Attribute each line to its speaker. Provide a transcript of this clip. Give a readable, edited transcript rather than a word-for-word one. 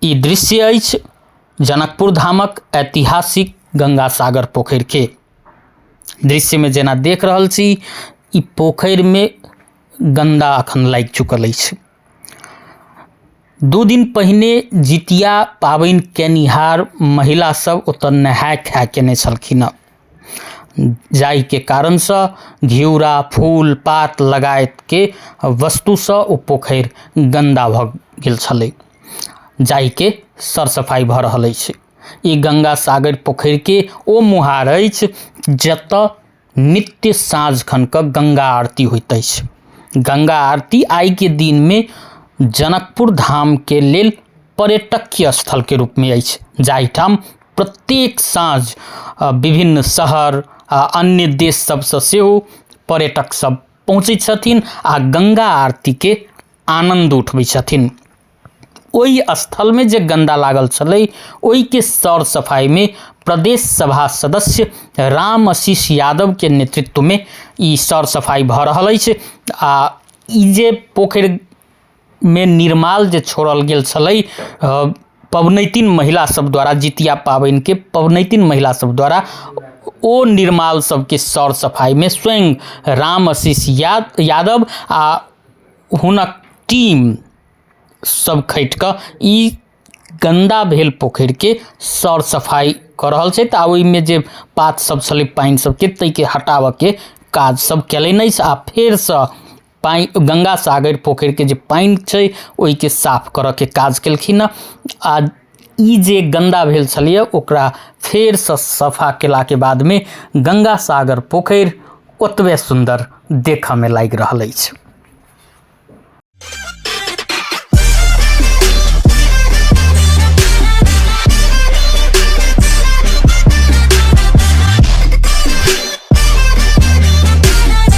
Speaker 1: ई दृश्य अछि जनकपुर धामक ऐतिहासिक गंगा सागर पोखरि के। दृश्य में जेना देख रहल छी ई पोखरि में गन्दा अखन लागि चुकल अछि। 2 दिन पहिने जितिया पाबनि केनिहार महिला सब ओतऽ नहाय खाय केने छलखिन हँ, जाहि के कारण से घिउरा फूल पात लगायत के वस्तु से ओ पोखरि गन्दा भऽ गेल छलै, जाहि के सर सफाई भऽ रहल अछि। ई गंगा सागर पोखरि के ओ मुहार अछि जतऽ नित्य साँझ खन कऽ गंगा आरती होइत अछि। गंगा आरती आइ के दिन में जनकपुर धाम के लेल पर्यटकीय स्थल के रूप में अछि, जाहिठाम प्रत्येक साँझ विभिन्न शहर आ अन्य देश सबसँ सेहो पर्यटक सब पहुँचै छथिन आ गंगा आरती के आनंद उठबै छथिन। ओहि स्थलमे जे गन्दा लागल छलै ओहिके सर सफाइमे प्रदेश सभा सदस्य राम आशीष यादवके नेतृत्वमे ई सर सफाइ भऽ रहल अछि। आ ई जे पोखरिमे निर्माल जे छोड़ल गेल छलै पबनैतिन महिला सब द्वारा, जितिया पाबनिके पबनैतिन महिला सब द्वारा ओ निर्माल सबके सर सफाइमे स्वयं राम आशीष यादव आ हुनक टीम सब खटि कऽ ई गन्दा भेल पोखरिके सर सफाइ कऽ रहल छथि आ ओहिमे जे पात सब छलै पानि सबके ताहिके हटाबऽके काज सब केलनि अछि आ फेरसँ पानि गंगा सागर पोखरिके जे पानि छै ओहिके साफ करऽके काज केलखिन हँ। आ ई जे गन्दा भेल छलैए ओकरा फेरसँ सफा केलाके बादमे गंगा सागर पोखरि ओतबे सुन्दर देखऽमे लागि रहल अछि।